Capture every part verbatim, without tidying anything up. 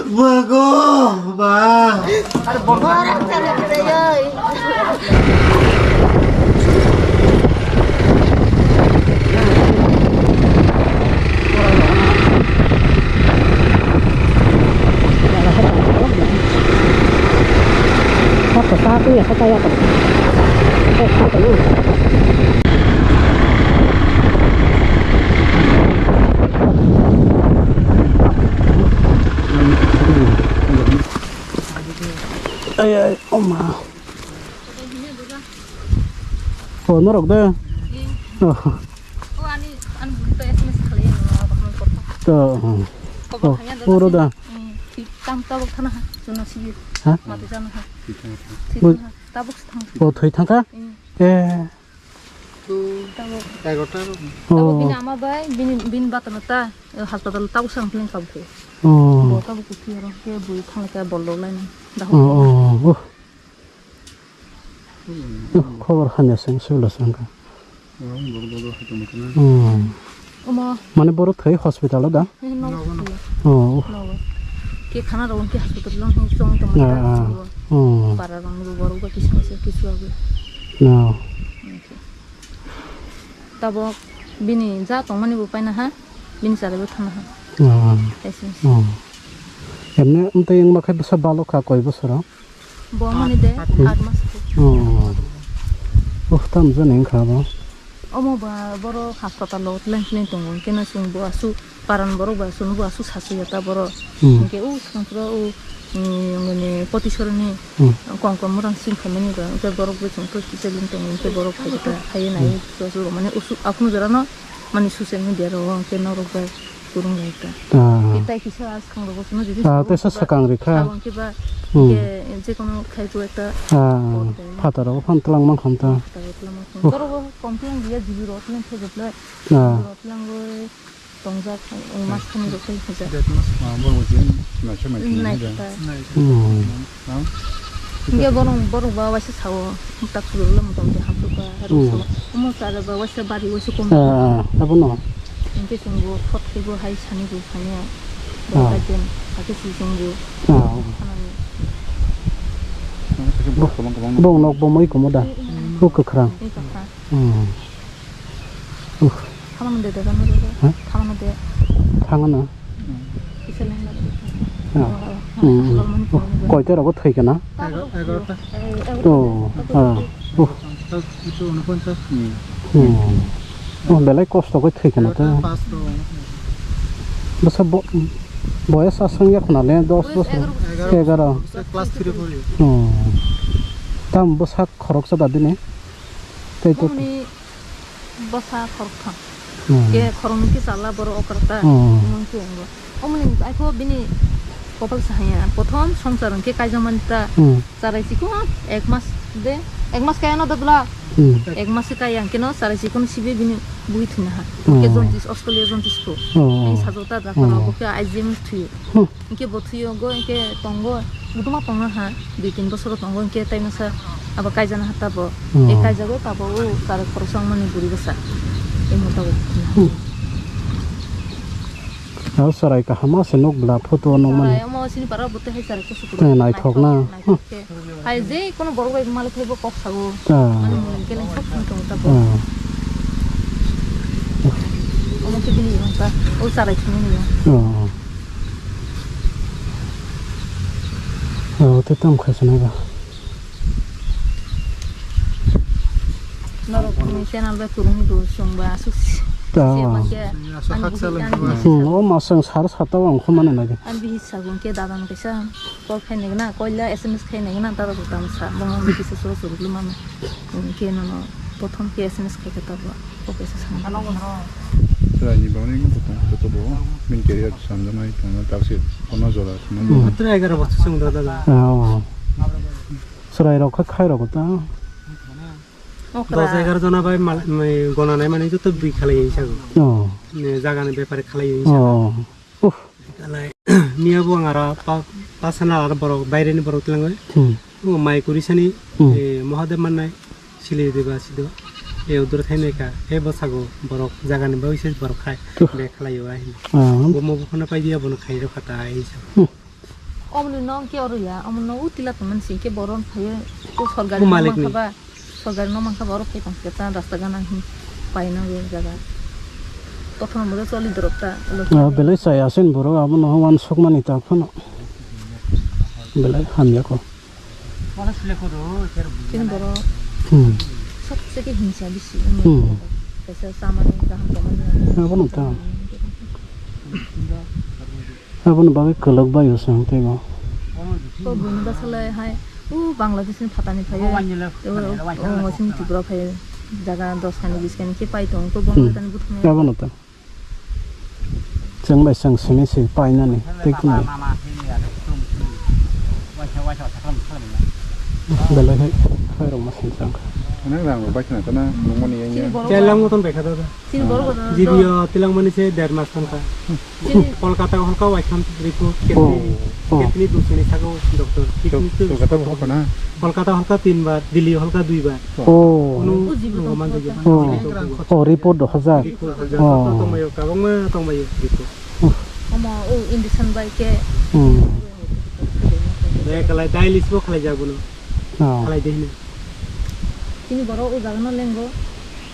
Mago, ma. Ai, ai, oma. Oh, norok de. Oh. Oh, ani, ani buri to S M S khalai, ano, ano, ano, ano. To, hmm. Kobo Oh, thangya oro dolo da. Hmm, thik tam tabok thana ha, chuna sigi. Ha? Mati jana ha. Thik Bo- thana, tabok se thang. Oh, thwi thangkha? Hmm. Eh. Tabok. Egarota. Tabok Oh. bini ama bai, bini, bini batano ta, eh, hospital tabok sang pling kabkhe. Oh. Bo tabok kuthi aro ke bui thangkhe bol rok laina. Dahok. Oh, oh, oh. Khobor hamya se wng sibila se wngkha. Hmm. Omo. Mane borok thwi hospital o da? Eh, no. Oh. No. Ke khana rok ke hospital o chong tong Ah, ah. Oh. Para rok ni borok ba kisa kisa kisu abo. No. Okay. Tabok bini ja tongmani bo paina ha, bini chari bo thana ha. Ah. Kaisa. Oh. Emne amtwi wngma khe bwsa balok kha koi bosoro? Bo mani de Hmm. aat mas khe. Oh. Oh, tam jani wngkha bo. Omo ba borok hospital o tlen tlen tongo, kena chwng bo asu paran borok ba chwng bo asu sasu ya ta borok. Hmm. Hwnkhe o swkang pura o, mm, mane potisor ni Hmm. Kong kong murang sing khaimani ba, hwnkhe borok bwswng khe kicha ling tongo, hwnkhe borok phai khe ta phaiwi nai, Hmm. so, so, mane usu-, aphuru jora no, mane social media ro, hwnkhe norok bai kwrwng lai ta. Ah. Hwnkhe tai kisa swkang rogo, sono jodi Ah, swkang tei sa rogo swkang rikha. Abo hwnkhe ba, Hmm. hwnkhe je kono khai bo ekta Ah, phataro phan tlang mang kham ta. Phataro tlang mang kham. Uh. Borok bo complain dia jibi rok tlang khe jotle. Ah. Jibi rok tlang bo Tongjak, eh, mas thani rok tei hajak. Date mas, ah, borok je naisha mai Hmm, thani naisha hajak. Ta. Hmm. Hingke borok, borok ba waisa sao, tak sulo motamoti hapsuka, Hmm. sao. Omo chara ba waisa bari waisa kom. Ah, ah, abono. Hingke chwng bo phot khe bo hai sani bo sani ya. Ah. Bo kajen, hakhe si chwng bo. Ah. Khanani. Bo, bo nok bo moi komo da. Hmm. Bo kwkhwrang. Ui kwkhwrang. Hmm. Uh. Thamano de, de, de, de. Ha? Thamano de. Thangano. Kisa line la de. Ah. Oh, oh, Hmm. oh, oh, Koita rogo thoi kana? Ego-, egarota. Eh, egarota. Oh, ah. Oh. Itu unoponchas. Hmm. Hmm. Oh, belai kosto koi thoi kana to. Egarota pass to. Bwsa bo-, boyas aswng ya khuna le dos Boyas bosor. Egaro bosor. Egaro. Class three pori. Oh. Tam bwsa khoroksa da bini. Tei to. Moni Bwsa khoroktham. Hmm. Ke khoroknwi khe chala borok okra ta. Hmm. Mungkhe wngo. Omoni aipho bini kopal sahaya. Prothom songsar hwnkhe kaijakmani ta. Hmm. Charai chikon ek mas de, ek mas kaya no dodla. Hmm. Ek mas kaya hwnkhe no charai chikon sibi bini bui thwina ha. Hmm. Ke jaundice, Australia jaundice ko. Hmm. Ang sajota da Hmm. khoro bo khe I G M thwi. Hmm. Hingke bo thuyo go, hingke tongo, butuma tongna ha, dui tin bosoro tongo, hingke tai masa abo kaijana ha tabo. Hmm. E kaijago tabo o chari khoroksa wngmani buri bwsa. E mota bo. Hmm. Aro chwrai kaham se nuk bwla photo o nukmani. Chwrai omo sini para bo tei hai chari kusu kusu. Eh, naithok na. Naithok khe. Hai je kono borok bai malik thaibo kok sago. Ah. Mani mung keleng sak thang tong ta bo. Ah. Omo khe bini yong ta. O charai thwngmani yong. Ah. Ah, te tam khai sanai ba. Norok ni channel bai kurung do song ba asuk. Ah. Siya ba khe. Ani bukit ani. Hmm, o masang sar sata wng kho mane nai. Ani bihis sago khe dadan kaisa. Call khainai gana, koila S M S khainai gana, tara bo tamo sa, bo mama kisa soro soro lwmano. Hwnkhe nono, prothom khe S M S khai khe tabok, bo kaisa sana. Chwraini bagwi wngkha tong khe to bo, bini career sanjaknai tongma taksi, kono jora thumani. Hmm. Matra egaroh bochor chwng da, da, da. Ah, oh. Chwrai rok khe khai rok ta. Okra. Dos egaroh jona bai mal, mai gona nai mani joto bui khalai sago. Oh. Ne, jaga ni bepari khalai sago. Oh. Uff. Alai, niya bo ang aro pa-, pasana aro borok, baire ni borok twlangwi. Hmm. O mai kuri sani, Hmm. eh, Mahadev mannai, sili diba sido. E udur thainai ka, e bwsago borok jagani bagwi se borok khai, Tuh. Be khlai o ai. Ah. Bo mo bukhuna pai dia bono khai rw kha ta ai se. Hmm. Omoni no ke oro ya, omo no utila tongmani se ke boron khai o sorgari O no malik ni. Mankha ba, sorgari no mankha ba oro khai tong khe ta rasta gana hin pai na go jaga. Kothon mo choli dorok ta. Ah, belai chaya sen borok abo no wan sok mani ta phano. Belai hamya ko. Chini borok Hmm. Sabse ke hingsa bisi. Hmm. Kaisa samani kaham tongmani. Abono ta. Abono bagwi kwlwk bai o chwng tei bo. To buini bwsalai hai, o Bangladesh ni phatani phai o, o, o, o, chini Tripura phai o. Jaga dos kani, bis kani khe pai tong, to Hmm. Bangladesh ni buthumai. Abono ta. Chwng bai chwng simi se painani tei kwnwi. Belai hai khairokma sini chwng kha. Nang rang rok bai khna tana nungmani yang yang. Chini borok Telang moton bai kha da. Chini borok G B o tilang mani se der mas tong kha. Chini Kolkata holka waitham report Oh, ketni, oh. Ketni dusini sago doctor. Kol-, Kolkata holka na? Kolkata holka tin bar, Delhi holka dui bar. Oh. Kunu O jibo nungma tong manjak ya. Oh. Oh, report do hajak. Report hajak. Oh. Tongbayo, kabangma tongbayo report. Omo, o injection bai khe. Hmm. Daya khalai, dialysis bo khalai jak bono. Oh. Khalai de hino. Chini borok o jaga no lengo.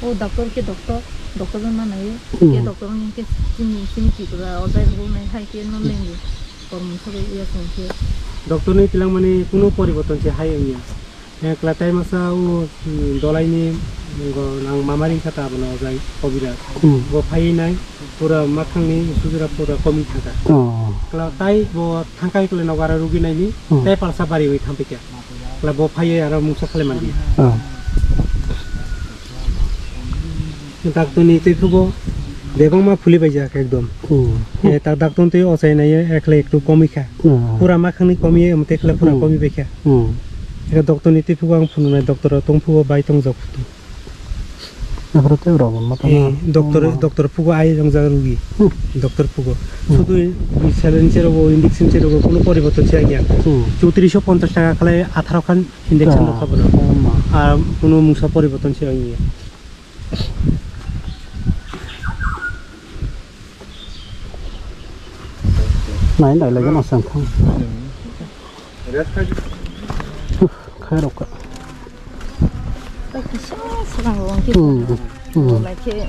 O doctor khe doctor, doctor no ma nai. Hmm. Khe doctor ni khe chini, chini ki kura o jai bo nai hai khe no lengo. Kormo sabai iya song khe. Doctor ni tilang mani kunu poriborton se hai wngya. Ekla tai masa o, mm, dolai ni, mm, go nang mamari kha ta bono jai kobira. Hmm. Bo phai nai pura makhang ni sujura pura komi thangka. Oh. Kla tai bo thangkai kle no gara rugi nai ni Hmm. tai palsa bari wi thang pika. Kla bo phai aro mungsa khle mandi. Oh. Doctor ni twi phugo bebak ma phuli bai jak ekdom. Hmm. E ta doctor twi ochai nai ekla ektu komi kha. Hmm. Pura makhang ni komi e mte kla pura Hmm. Komi bai kha. Hmm. Eka doctor ni twi phugo ang phunuknai, doctor rok tong phugo bai tong jak phutu. Aphuru tei rok bo mata Eh, na. Doctor, Oh, ma. Doctor phugo ai rong jak rugi. Hmm. Doctor phugo. Hmm. Sudu saline se rogo, injection se rogo, kono poriborton se ya. Hmm. Chowtrish ponchash taka khalai atharo khan injection Ah, rok kha bono. Oh, ma. Ar kono mungsa poriborton se ya. Nai nai lagi masang thang. Khairok ka. Bai kisa salang rong ki. Hmm. Hmm. Lai khe.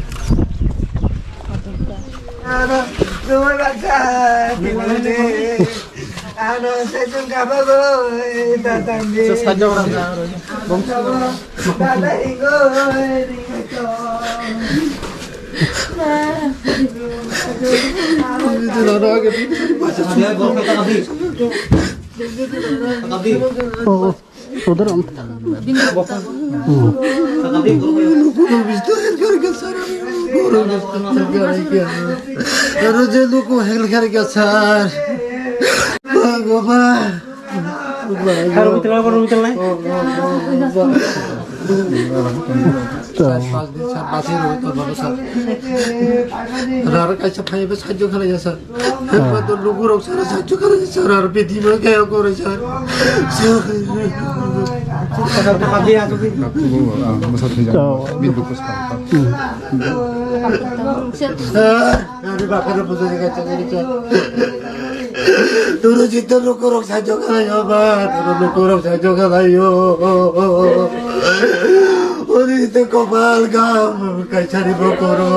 Oh, oh. Sodor am. Hmm. Aro je luku hel kher ke sar. Bhagwan. Aro bitel, aro bitel nai. Sar, pas din sar, pas din sar, pas din sar. Rar kaisa phai be sajjo khala ya sar. Lukurok sara sajjo khala sara, ar bidi ma kaya kore sara. Masa thai jang. Oh. Bin bukus ka. Hmm. Ari bakar puja ni kacha ni kacha. Turu jito lukurok sajjo khala yo ba, turu lukurok sajjo khala yo. Ori te kopal gam. Kaisari bokoro.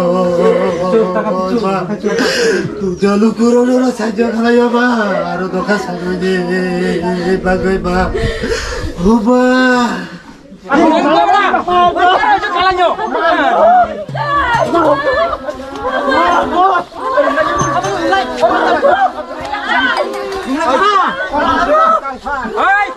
Tuja lukuro no sajjo khalai ba, aro dokha sajjo ni bagoi ba. Huba. Hey!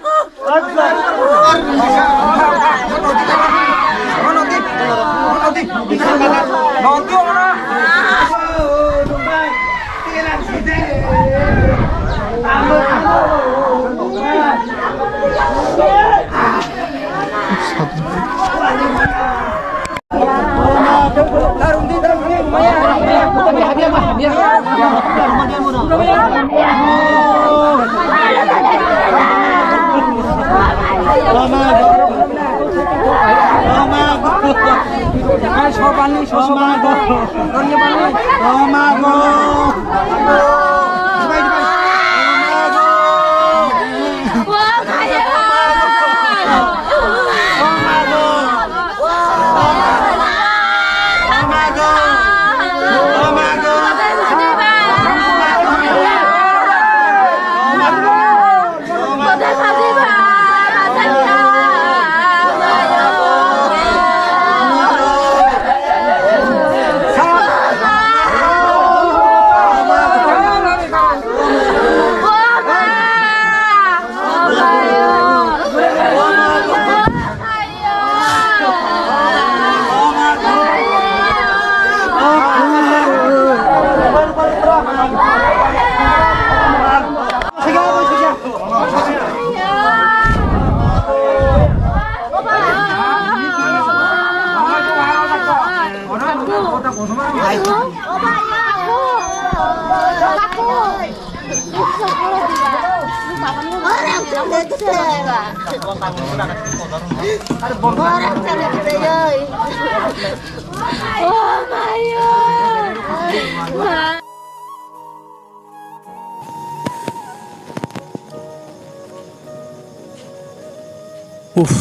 Uff,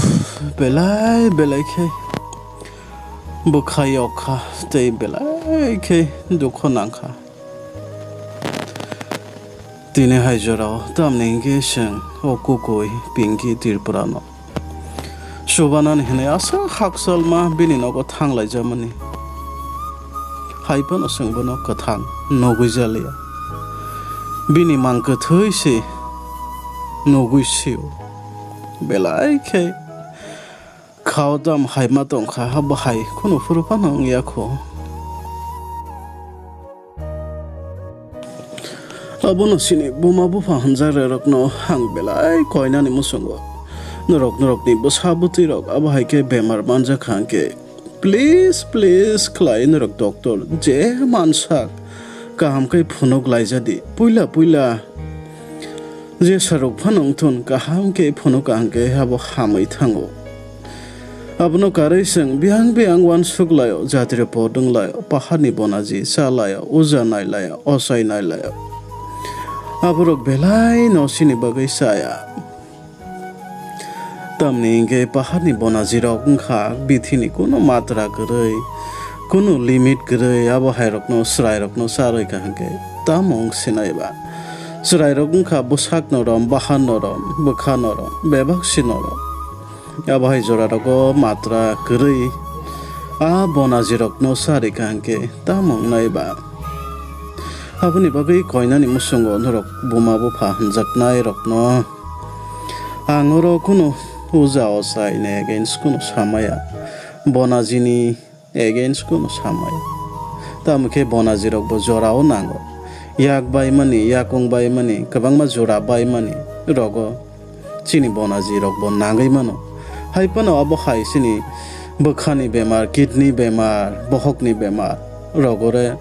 belai belai khe bwkha yok kha tei belai khe dukho nang kha. Tini hai jorao tamni hwnkhe chwng o kukui Pinky Tripura no chubanani hwnwi aswk hakchalma bini nogo thanglaijamani. Hai phano chwng bono kwthang nugwi jaliya. Bini mang kwthwi se nugwi sio. Belai khe khao dam hai ma tong kha, abo hai khunu phuru phano wng ya kho. Abono chini buma bupha hwnjaknairokno ang belai koinani muchungo. Norok, norokni bwsa bwtwirok abo hai khe bemar manjak kha hwnkhe, please, please khlai norok doctor je mansak kaham khe phunuk laijadi. Puila puila je sarok phano wngthun kaham khe phunuk kaham khe abo hamwi thango. Abono karwi chwng biyang biyang uansuk laio, jatri podung laio, paharni bonaji cha laio, uja nai laio, ochai nai laio. Aborok belai no chini bagwi chaya. Tamni hwnkhe paharni bonajirok wngkha bithini kunu matra kwrwi, kunu limit kwrwi, abo hairokno chwrairokno charwi kaham khe tamo wng sinai ba? Chwrairok wngkha bwsak norom, bahar norom, bwkha norom, bebak si norom. Abo hai jorarogo matra kwrwi a bonajirokno charwi kaham khe tamo wngnai ba? Aboni bagwi koinani muchungo norok buma bupha hwnjaknairokno ang oro kunu uja ochaini against kunu samaya, bonajini against kunu samaya. Tamo khe bonajirokbo jorao nango. Yak baimani, yakung baimani, kwbangma jora baimani rogo chini bonajirokbo nangwi mano. Hai phano abo hai chini bwkhani bemar, kidney bemar, bohokni bemar rogore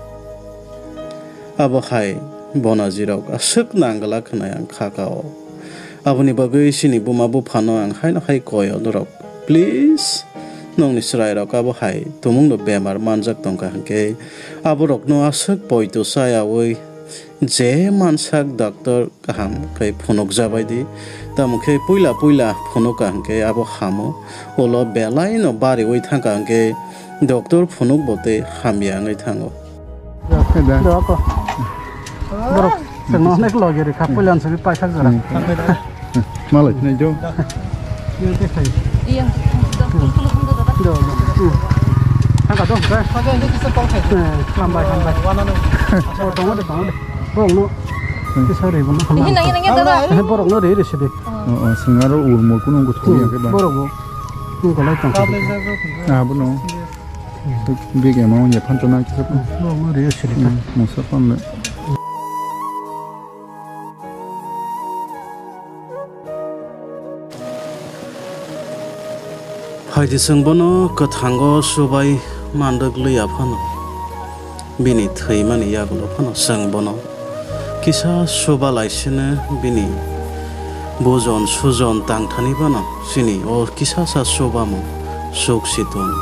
abo hai bonajirok aswk nang glak hwnwi ang kha kao. Aboni bagwi chini buma buphano ang haino hai koi o norok, please, nokni chwrairok abo hai tumungno bemar manjak tongkha hwnkhe aborokno aswk poito chayaui je mansak doctor kaham khe phunukjabai di. Tamo khe puila puila phunuk kaham khe abo hamo. Ulo belai no bariui thangkha hwnkhe doctor phunuk bo tei hamya wngwi thango. Doko. Borok chwngno onek logi rikha, puila ansugwi paithak jora. Hmm. Malai sinai do. Iya. Do, do. Hmm. Thangkha do, hwnkhe. Eh, hambai, hambai. Oh, tongo de, tongo de. Borokno. Hmm. Kisa ri bono. Ini nang, ini nang, dada. Eh, borokno ri, ri sidi. Oh, oh, sengaro urmo kuno ko thori ya ke ba. Borok bo. Ini ko lai tong. Ah, bono. Big amount ya phan tona kisa. Borokno ri, ri sidi. Hmm, mungsa pan le. Phaidi chwng bono kwthango chubai mandwk liya phano, bini thwimani yagulo phano chwng bono kisa chuba laisino bini bujon sujon tangthani phano chini o kisasa chubamung suk si tong.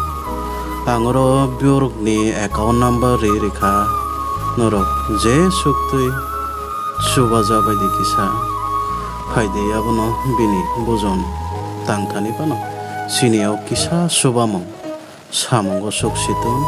Ang oro borokni account number ri rikha, norok je suktwi chubaja baidi kisa phaidi, abono bini bujon tangthani phano chini o kisa chubamung samungo suk si tong.